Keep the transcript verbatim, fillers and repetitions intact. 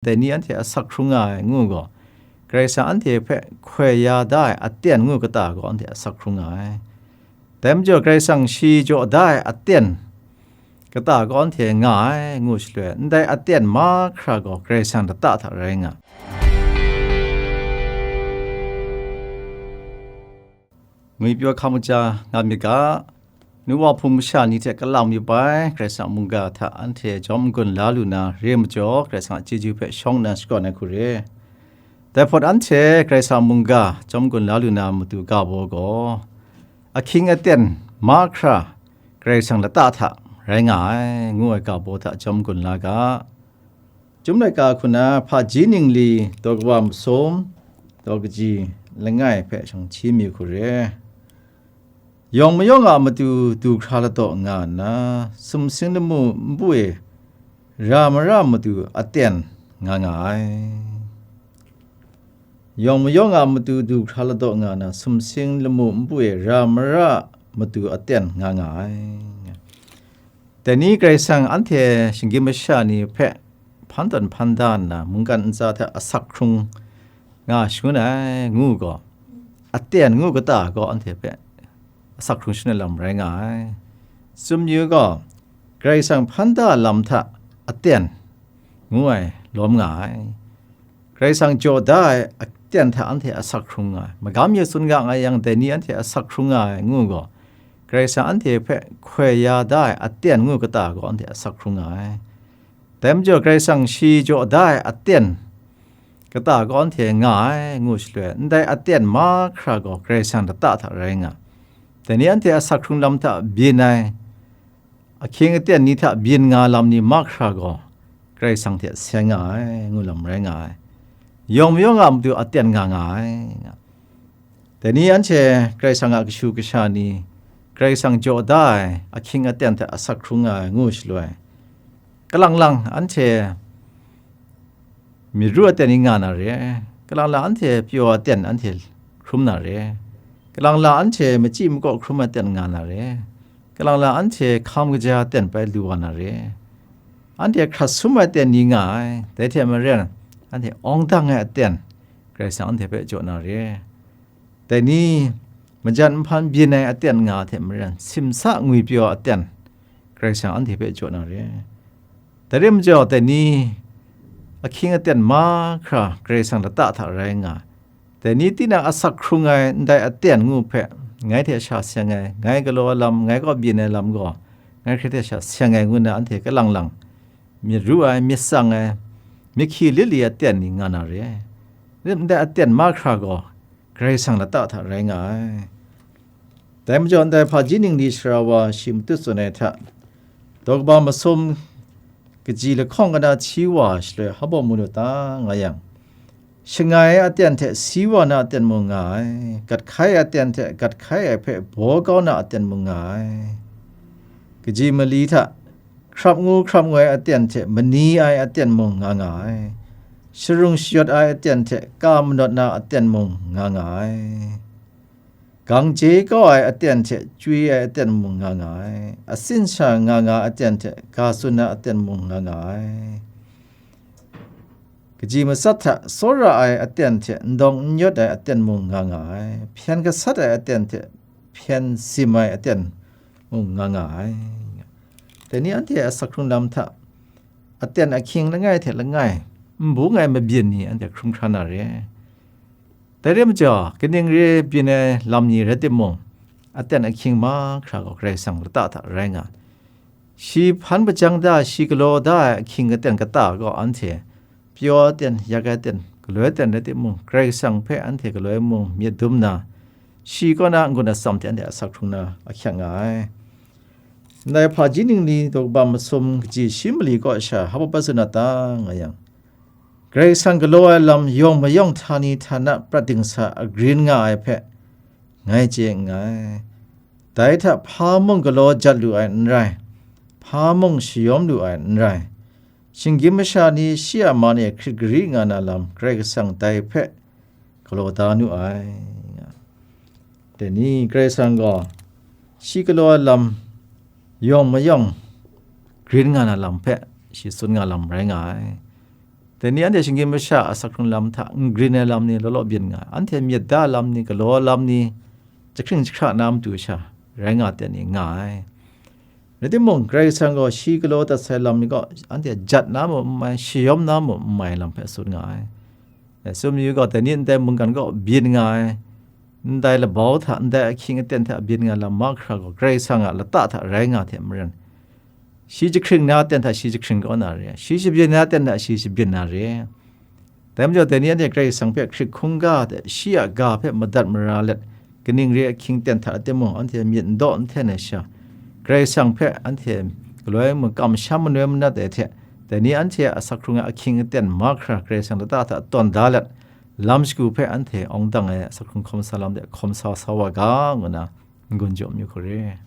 dai ni anhte asak hkrung nga ai ngu gaw, Karai Kasang anhte hpe hkoi ya da ai aten ngu kata gaw anhte asak hkrung nga ai. Dai majaw Karai Kasang shi jaw da ai aten kata gaw anhte nga ai ngu shaloi, ndai aten mahkra gaw Karai Kasang lata hta rai nga ai. Ngwipyaw hkam kaja nga myit ga, nu wa hpung masha ni hte kalang mi bai Karai Kasang mungga hta anhte jawm n-gun la lu na re majaw, Karai Kasang a chyeju hpe shawng nna shakawn ai hku re. Dai hpawt anhte Karai Kasang mungga jawm n-gun la lu na matu ga baw gaw, ahkying aten mahkra Karai Kasang lata hta rai nga ai, ngu ai ga baw hta jawm n-gun la ga. Chyum laika hku na hpaji ningli daw kaba masum, daw kaji langai hpe shang hti mi hku re. Yawng mayawng a matu du hkra ladaw nga nna, sumsing lamu npu e ra mara matu aten nga nga ai. Yawng mayawng a matu du hkra ladaw nga nna, sumsing lamu npu e ra mara matu aten nga nga ai. Dai ni Karai Kasang anhte shinggyim masha ni hpe hpan tawn hpan da nna, mungkan ntsa hta asak hkrung nga shangun ai, ngu gaw, aten ngu kata gaw anhte hpe asak hkrung shangun ai lam rai nga ai. Tsun yu gaw, Karai Kasang hpan da lam hta aten ngu ai lawm nga ai. Karai Kasang jaw da ai aten hta anhte asak hkrung nga ai. Magam e tsun ga nga yang, dai ni anhte asak hkrung nga ai ngu gaw, Karai Kasang anhte hpe hkoi ya da ai aten ngu kata gaw anhte asak hkrung nga ai. Dai majaw Karai Kasang shi jaw da ai aten kata gaw anhte nga ai ngu shaloi, ndai aten mahkra gaw Karai Kasang lata hta rai nga ai. Dai ni anhte asak hkrung lam hta byin ai, ahkying aten ni hta byin nga lam ni mahkra gaw Karai Kasang hte seng nga ai, ngu lam rai nga ai. Yawng mayawng a matu aten nga nga ai. Dai ni anhte Karai Kasang a kashu kasha ni, Karai Kasang jaw da ai ahkying aten hta asak hkrung nga ai ngu shaloi, kalang lang anhte myit ru aten ni nga na re, kalang lang anhte pyaw aten anhte hkrum na re, kalang lang anhte machyi makaw hkrum aten nga na re, kalang lang anhte hkam kaja aten bai lu wa na re, anhte hkrat sum ai aten ni nga ai, dai hte maren anhte awng dang ai aten Karai Kasang anhte hpe jaw na re. Dai ni, majan nhpan byin ai aten nga hte maren, simsa ngwipyaw aten Karai Kasang anhte hpe jaw na re. Dai rai majaw, dai ni, ahkying aten mahkra Karai Kasang lata hta rai nga, dai ni tinang asak hkrung ai ndai aten ngu hpe, ngai hte sha seng ai, ngai galaw ai lam, ngai kaw byin ai lam gaw, ngai hkrai hte sha seng ai ngu nna anhte kalang lang myit ru ai, myit tsang ai, myit hkyi lit li aten ni nga na re. Rim ndai aten mahkra gaw Karai Kasang lata hta rai nga ai. Dai majaw, ndai hpaji ningli sara wa shi matut tsun ai hta, daw kaba masum kaji lahkawng kana hti wa shaloi hpa baw mu lu ta nga yang, shangai ai aten hte si wa na aten mung nga ai, gat hkai ai aten hte gat hkai ai hpe baw kau na aten mung nga ai. Kaji mali hta hkrap ngu hkrap ngoi aten hte mani ai aten mung nga nga ai. Sharung shayawt ai aten hte ka manawt na aten mung nga nga ai. Gang chye kau ai aten hte chwi ai aten mung nga nga ai. Atsin sha nga nga aten hte ga tsun na aten mung nga nga ai. Kaji matsat hta tsawra ai aten hte ndawng n yawt ai aten mung nga nga ai. Hpyen gasat ai aten hte hpyen sim ai aten mung nga nga ai. Dai ni anhte a asak hkrung lam hta aten ahkying langai hte langai, n bung ai mabyin ni anhte hkrum hkra na re. Dai rai majaw, kaning re byin ai lam ni rai timung, aten ahkying mahkra gaw Karai Kasang lata hta rai nga ai. Shi hpan hpajang da, shi galaw da ai ahkying aten kata gaw anhte pyaw aten, yak ai aten, galoi aten rai timung, Karai Kasang hpe anhte galoi mung myit dum nna, shi kaw na n-gun atsam hte anhte asak hkrung na ahkyak nga ai. Ndai hpaji ningli daw kaba masum kaji shi mali kaw sha hpa baw bat tsun na ta nga yang, Karai Kasang galaw ai lam yawng mayawng htani htana prat dingsa agrin nga ai hpe ngai chye nngai. Dai hta hpa mung galaw jat lu ai n rai, hpa mung shayawm lu ai n rai, shinggyim masha ni shi a man e hkrit gari nga na lam Karai Kasang dai hpe galaw da nu ai. Dai ni Karai Kasang gaw shi galaw ai lam yawng mayawng grin nga na lam hpe shi tsun nga lam rai nga ai. Dai ni anhte shinggyim masha a asak hkrung lam hta n grin ai lam ni law law byin nga ai. Anhte myit da lam ni, galaw lam ni, jahkring jahkra na matu sha rai nga ten ni nga ai. Rai timung, Karai Kasang gaw shi galaw dat sai lam ni kaw anhte jat na mung n mai, shayawm na mung n mai lam hpe tsun nga ai. Tsun mayu gaw, dai ni ndai mungkan kaw byin nga ai. Ndai labau hta, ndai ahkying aten hta byin nga lam mahkra gaw, Karai Kasang a lata hta rai nga hte maren, shi jahkring na aten hta shi jahkring kau na re, shi shabyin na aten hta shi shabyin na re. Dai majaw, dai ni anhte Karai Kasang hpe hkrit hkungga hte shi a ga hpe madat mara let, kaning re ahkying ten hta timung, anhte myit n daw n hten ai sha, Karai Kasang hpe anhte galoi makam sham manoi manat ai hte, dai ni anhte a asak hkrung ai ahkying aten mahkra Karai Kasang lata hta tawn da let, lam shagu hpe anhte awng dang ai asak hkrung hkawm sa lam de hkawm sa sa wa ga, ngu na n-gun jaw mayu hku re.